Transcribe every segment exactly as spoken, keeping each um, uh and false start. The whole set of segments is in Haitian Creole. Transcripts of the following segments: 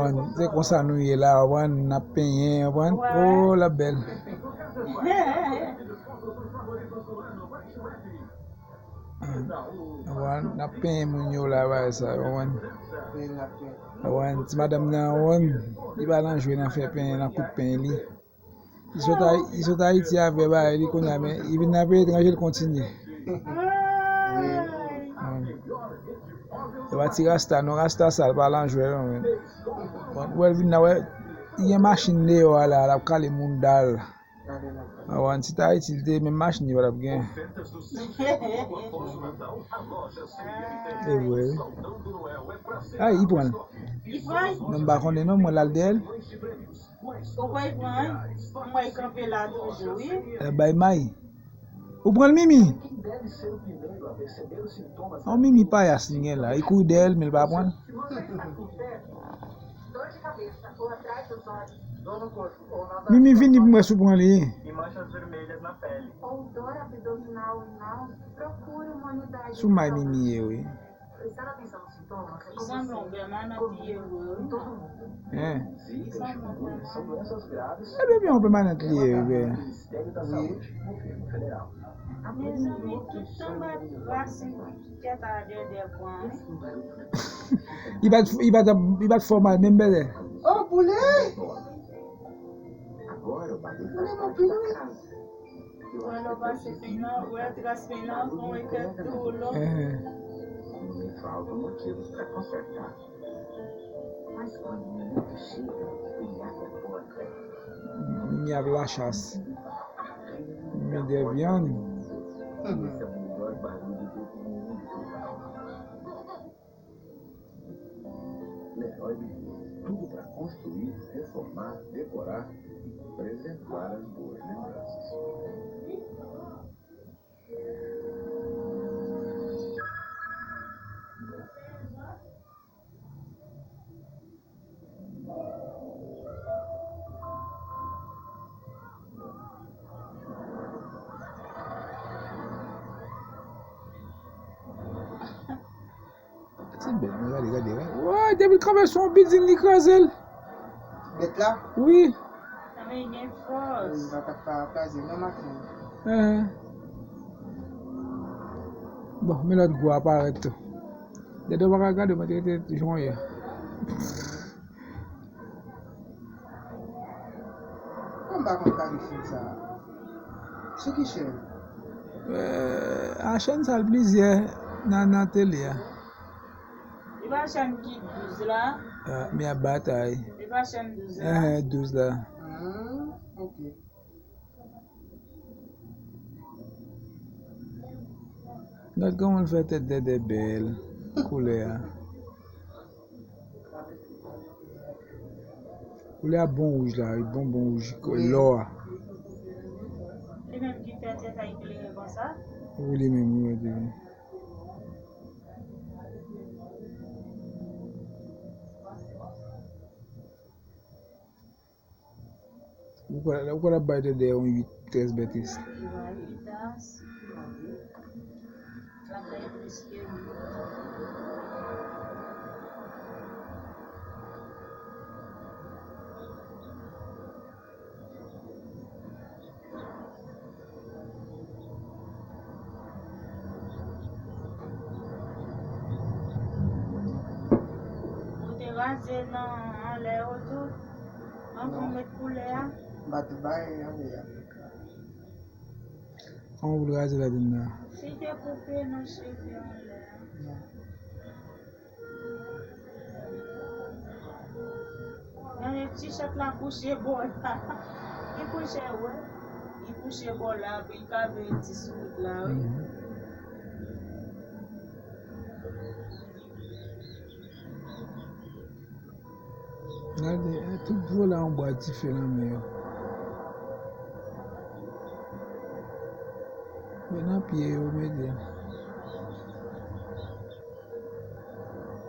Se konsa nou ye la, w konprann, n ap penyen, w konprann. Oh, l ap bèl. W konprann, n ap penyen moun yo la, bagay sa, w konprann. W konprann, ti madanm nan, w konprann, li pa nan jwe nan fè penyen, nan kout penyen li. Li sot Ay-, li sot Ayiti avè bagay li kounye a, men li vin nan peyi etranje, li kontinye. Wi. Wi. Se pa ti rasta, non, rasta sal, pa lan jwè, non, men. Bon, ou wè l vin la, wè, li gen machin deyò a la, l ap kale moun dal. A, wan, si t Ayiti, li te menm machin, li pa t ap gen. E vre, wi. Ay, li pran l. Li pran l? Men m pa konnen, non, mwen, l al dèyè l. Ou kwè l pran, wi? M wè l kanpe la toujou, wi. L ap bay may. Ou pran l, Mimi? Yon Mimi payas li gen la. Li kouri dèyè l, men l pa pran l. Mimi, vini pou m wè si w pran li. Sou may Mimi ye, wi. Li sanble yon pèmanant li ye vre, wi, non? Hein? Li sanble yon pèmanant. Ebyen, yon pèmanant li ye, wi, byen. Mezanmi, tout tan bat rasin kèt a dèdè pran, wi. Li pa t, li pa t, li pa t fè w mal, menm bèlè. Oh, poulè! Poulè, mon pil, wi. Wè lè w pase peny nan, wè tras peny nan, bon, e kèk tou lo. Mimi ap lachas. Mimi de vyann. Melhor ideia. Tudo para construir, reformar, decorar e preservar as boas lembranças. Ti bèt, men gade, gade, gade. Woy, depi l kanpe sou yon bilding, li kraze l. Bèt la? Wi. Sa men gen fòs. Wi, li pa t ap ka kraze, non, maten. Bon, men lòt gwo a parèt tou. Dèdè w pa ka gade, mwen te rete jan w ye. Mwen pa konn gade fim sa. Sou ki chèn? Euh, a chèn sa l plizyè nan, nan tele a. Li pa chèn ki douz la? Ah, men y ap batay. Li pa chèn douz la? Eh, douz la. Ah, ok. Gad kòman l fè tèt Dèdè bèl. Koulè a. Koulè a bon wouj la, wi, bon, bon wouj, wi, lò a. Li menm ki fè tèt a eklere konsa? Wi, li menm, wi, wi. Ou kwè, ou kwè l ap bay Dèdè yon uit, trèz bètis? Ou te raze nan anlè yo tou? Anvan w met koulè a? M pa t bay anlè a. Kòman pou l raze ladann nan? Li te koupe nan cheve anlè a. Non. Gade ti chat la kouche bò la. Li kouche, wè. Li kouche bò la, epi l ka veye ti sou wout la, wi. Mhm. Gade, eh, tout vòlè an bwa dife nan men yo. Men nan pye yo mete.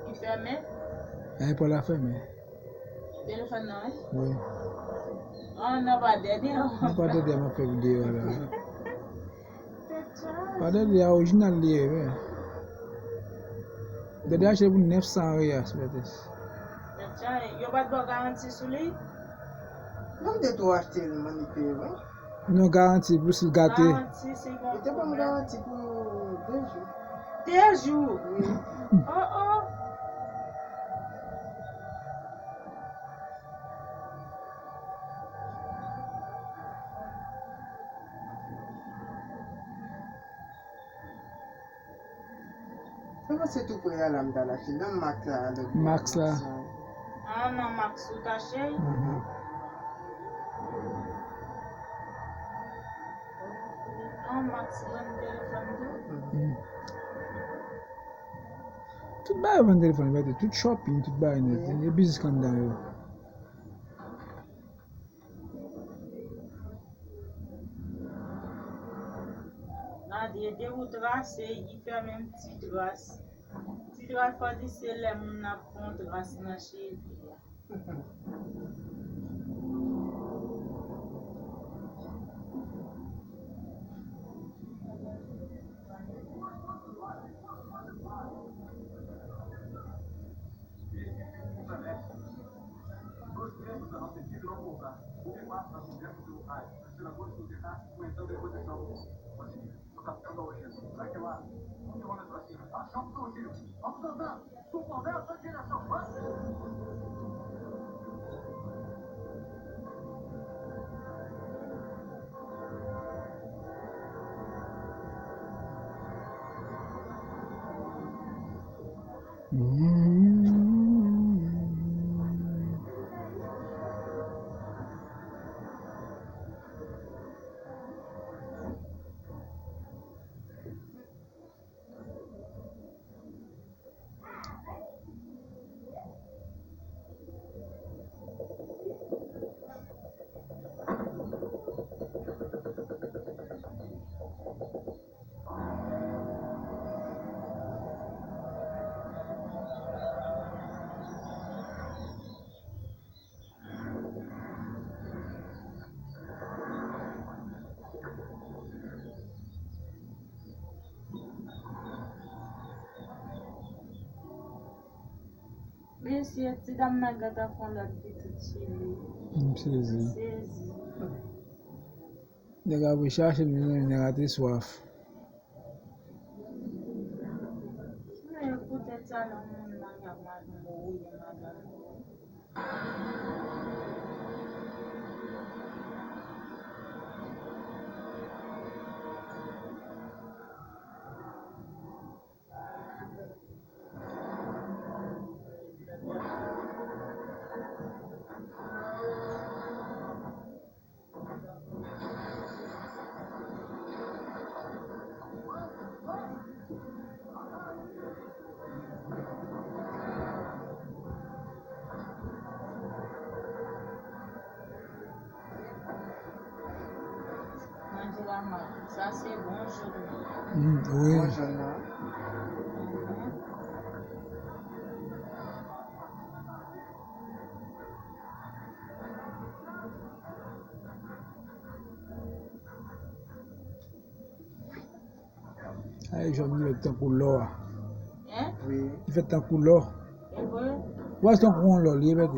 Li fèmen? Eh, pòt la fèmen. Telefòn nan, wi? Wi. Ah, nan pa dèdè. Nan pa dèdè, m ap fè videyo la. Pa dèdè a orijinal li ye, wi. Dèdè achte pou nèf san real, Bertès. Chay, yo pa t ba w garanti sou li? Non, m te tou achte l, man, li peye, wi. Non, garanti, pou si l gate. Garanti, si gon pwoblèm. Yo te ban m garanti pou de jou. De jou? Wi. Oh, oh. Mwen panse tou prè a la m t al achte. Nan Max la, lòt bò. Max la. Ah, nan Max ou t achte? Mhm. Ah, Max vann telefòn tou? Mhm. Tout bagay vann telefòn, tout shopping, tout bagay nèt. Wi. E biznis k anndan yo. Gade, de ou trase, li fè menm ti tras. Ti tras, fò di se lè moun ap fè yon tras nan cheve a. Mesye, ti dam nan gentan fè yon lòt pitit sou li. M sezi. M sezi. Nèg ap chache l, mezanmi, nèg la te swaf. Men poutèt sa, nan moun nan k ap mal mouri, madanm. Mwen di la, sa se bon jòn nan. Mm, wi. Bon jòn nan. Mhm. Ay, jòn li fèt tankou lò a. Hein? Wi. Li fèt tankou lò. E vre? Ou wè se tankou yon lò li ye, mèt.